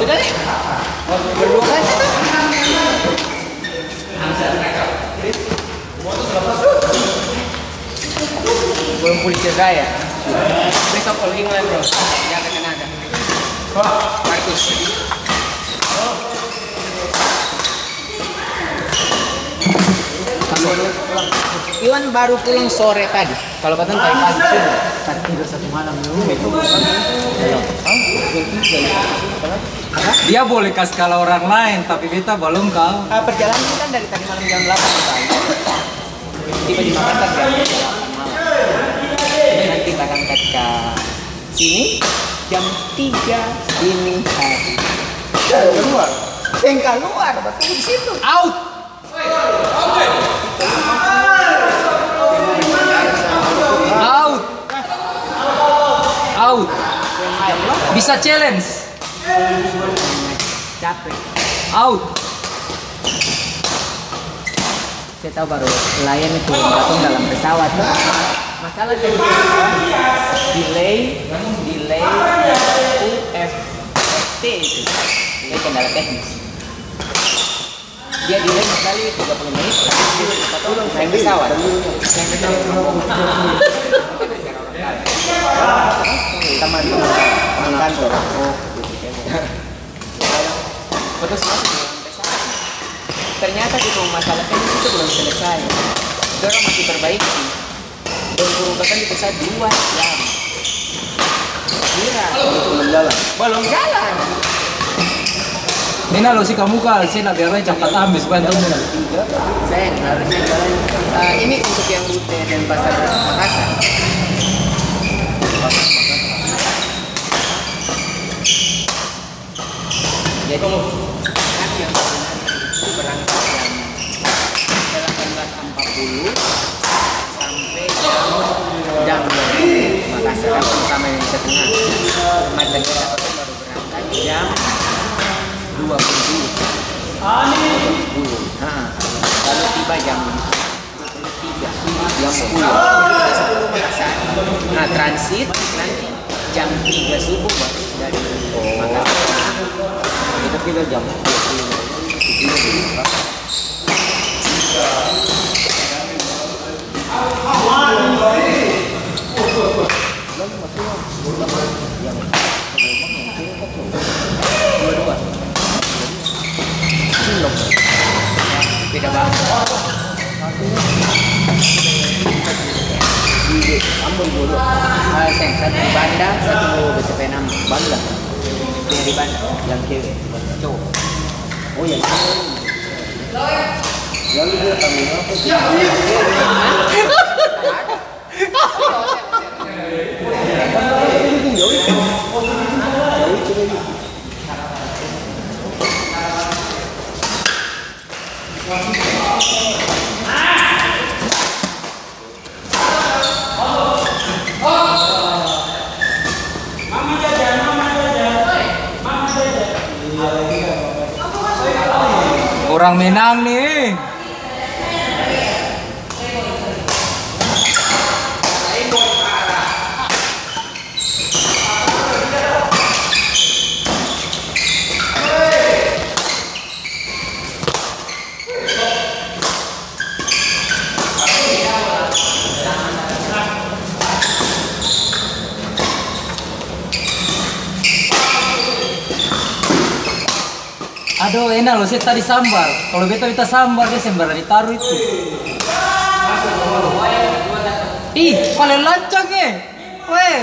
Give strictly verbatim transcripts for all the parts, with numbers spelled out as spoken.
Berdua kan? Belum pulih cedera ya? Besok All England, bro. Jaga tenaga. Markus. Iwan baru pulang sore tadi. Kalau katong tadi pagi sudah. Tak tidur satu malam di rumah itu. Belum. Hah? Jam tiga ya? Dia boleh kas kalah orang lain, tapi beta balom kal. Ah, perjalanan kan dari tadi malam jam delapan pagi. Tiba di Makassar jam delapan malam. Nanti berangkat ka sini jam tiga dini hari. Keluar. Seng kaluar, batul di situ. Out. Out. Out. Bisa challenge. Capek. Out. Saya tahu baru layan itu katong dalam pesawat. Masalah dari delay, delay U F T itu. Ini kendala teknis. Dia delay sekali tiga puluh menit, naik pesawat. Teman, teman kantor. Ternyata gitu, masalah teknis itu belum selesai. Dorang masih perbaiki. Dong turun bahkan di pesawat dua jam. Kira. Belum jalan. Belum jalan. Ini lo si kamu kal, sih, nah, biar aja cepat habis bantu. Saya harusnya jalan. Eh, ini untuk yang rute Denpasar Makassar. Jadi, kan yang sebenarnya itu berangkat jam delapan belas empat puluh sampai jam, jam dua puluh Makassar, kan sama Indonesia Tengah. Cuma ternyata kita baru berangkat jam dua puluh dua. Dua puluh. Ha. Lalu tiba jam tiga, jam sepuluh. Nah, transit nanti jam tiga subuh baru dari Makassar. Itu kita jam sepuluh. Dua-dua. Beda banget. Ambon dua-dua. Ah, seng, satu di Banda, satu B C P enam Banda. Yang di Banda, yang cewek, cowok. Oh, yang cewek. Lalu dia kami apa sih? Orang menang nih. Aduh, enak loh, saya tadi sambar. Kalau beta, beta sambar, dia seng barani taru itu. Ih, paling lancang, eh. Weh,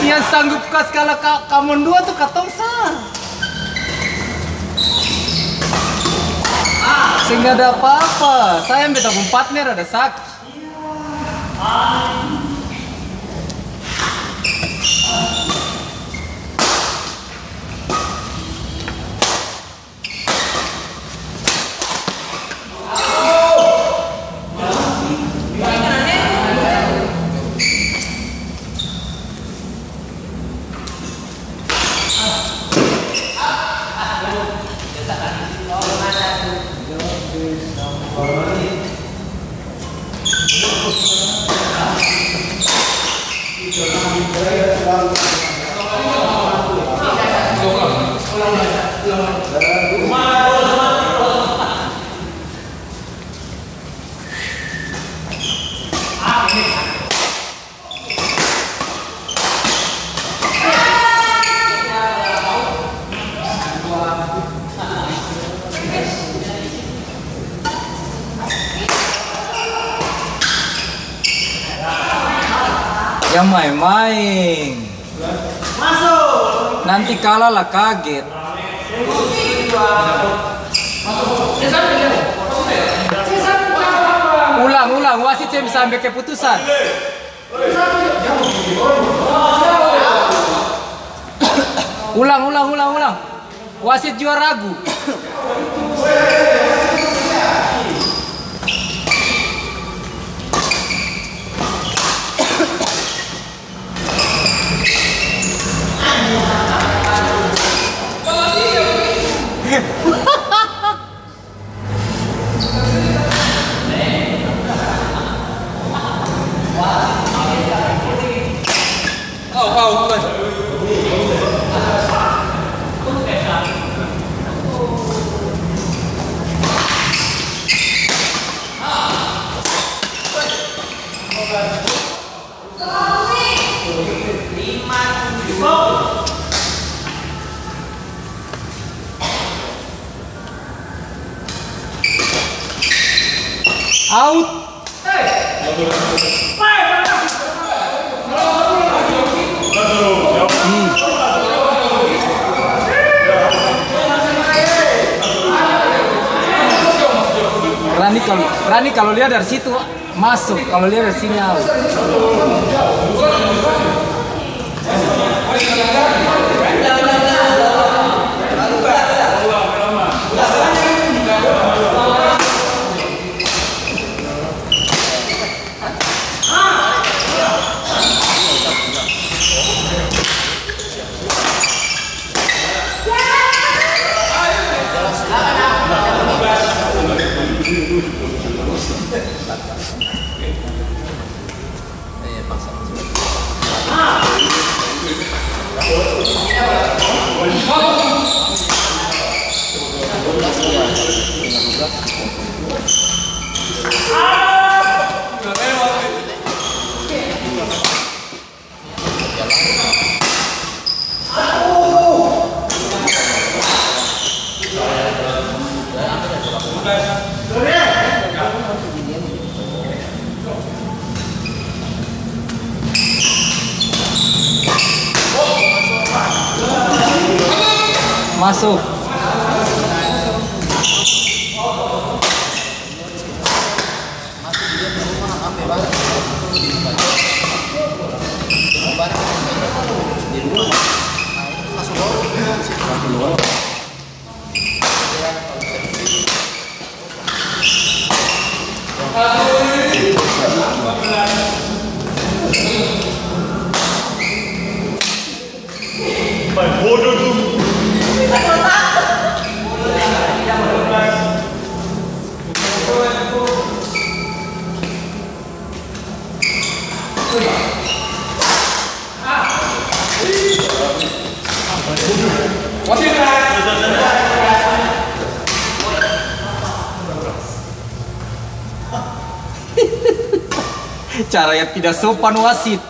yang sanggup kas kalah ka-, kamon dua tuh katong sa. Seng ada apa-apa. Saya yang beta pung partner ada sakit. Jang maeng-maeng. Nanti kalah la kaget. Ulang, ulang, wasit seng bisa ambil keputusan. Ulang, ulang, ulang, ulang. Wasit jua ragu. Out. Rani kalo, Rani kalo lia dari situ, maso, kalo lia dari sini, out. Masuk. Cara yang tidak sopan wasit.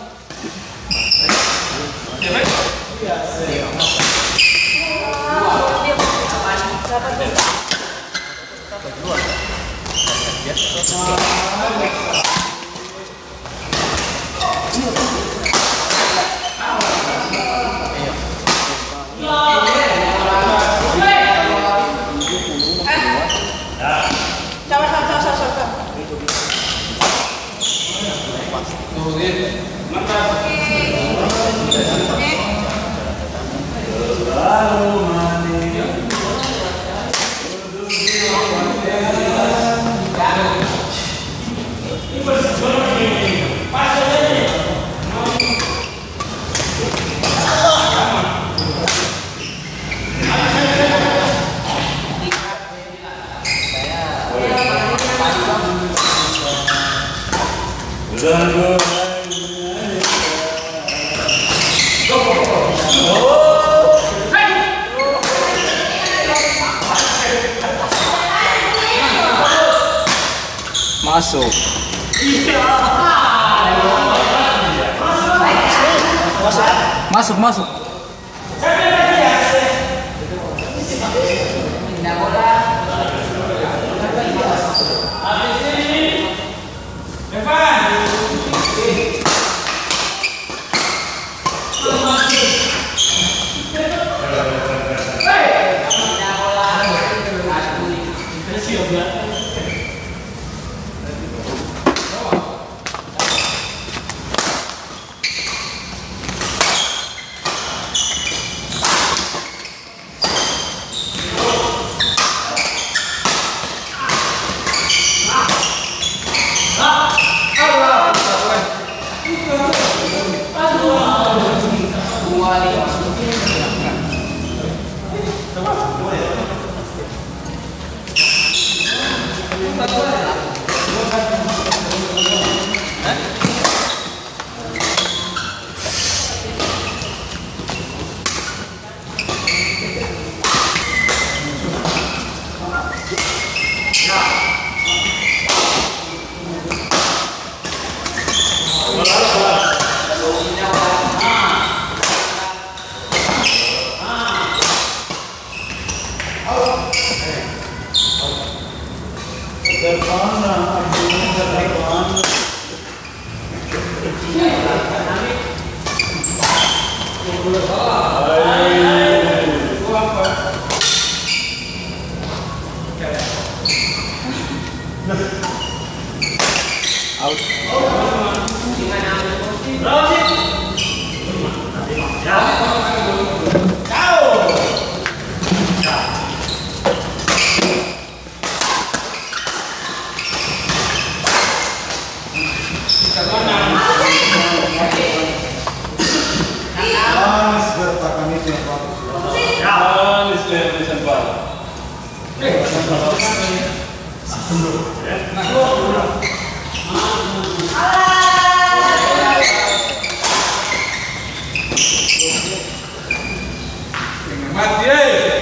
Masuk. Masuk, masuk. Mati, eh!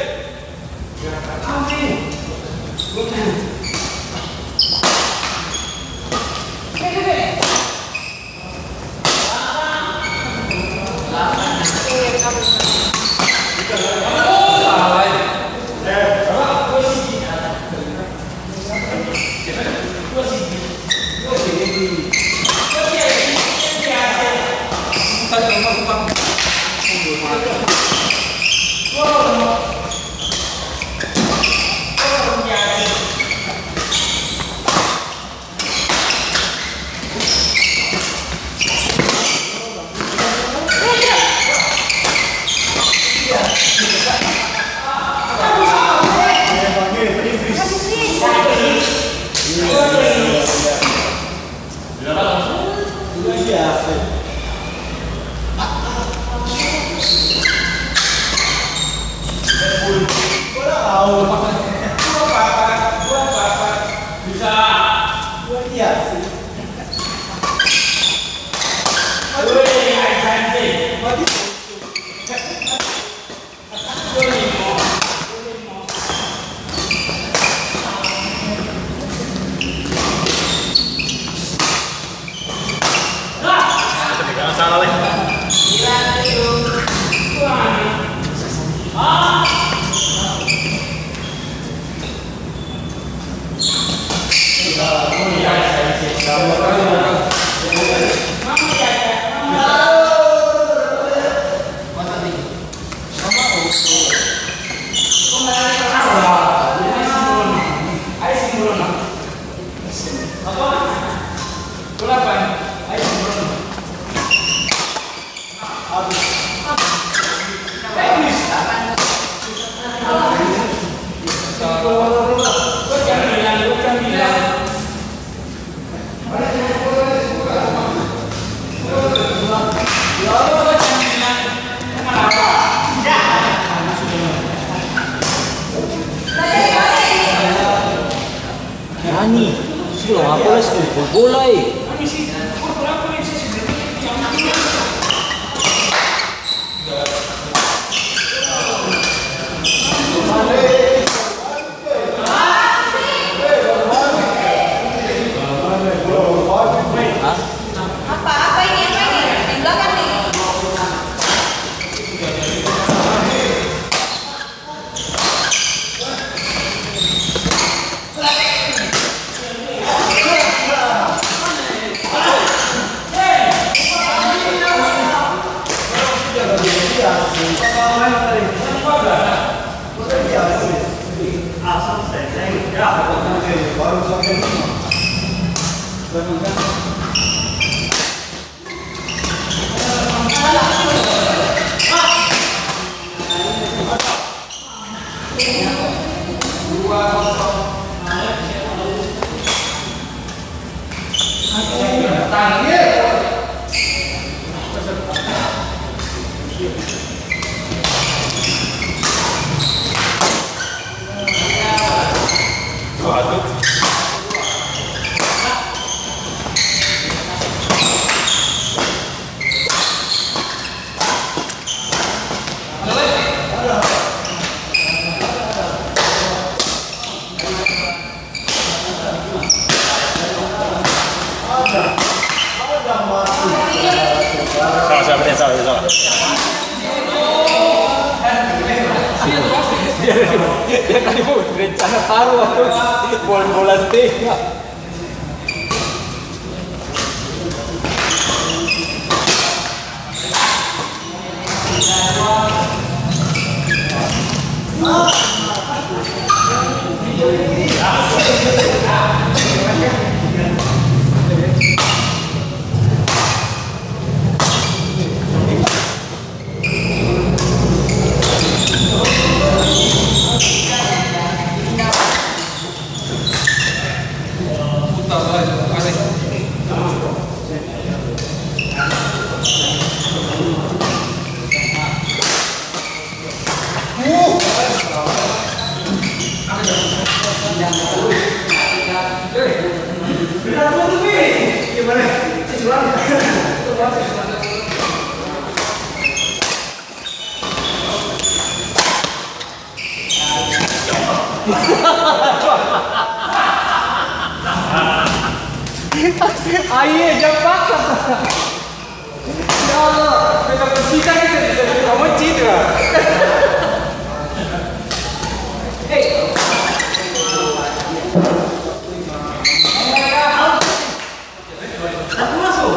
Nani, sila apa lai, sila pukul bola, e. Salah, salah, salah, salah. Dia, dia tadi mau rencana taruh bola, bola setengah. Aie, jang paksa. Ya Allah, beta bersihkan itu, bisa jadi kamu cedera. Hei. Aku masuk.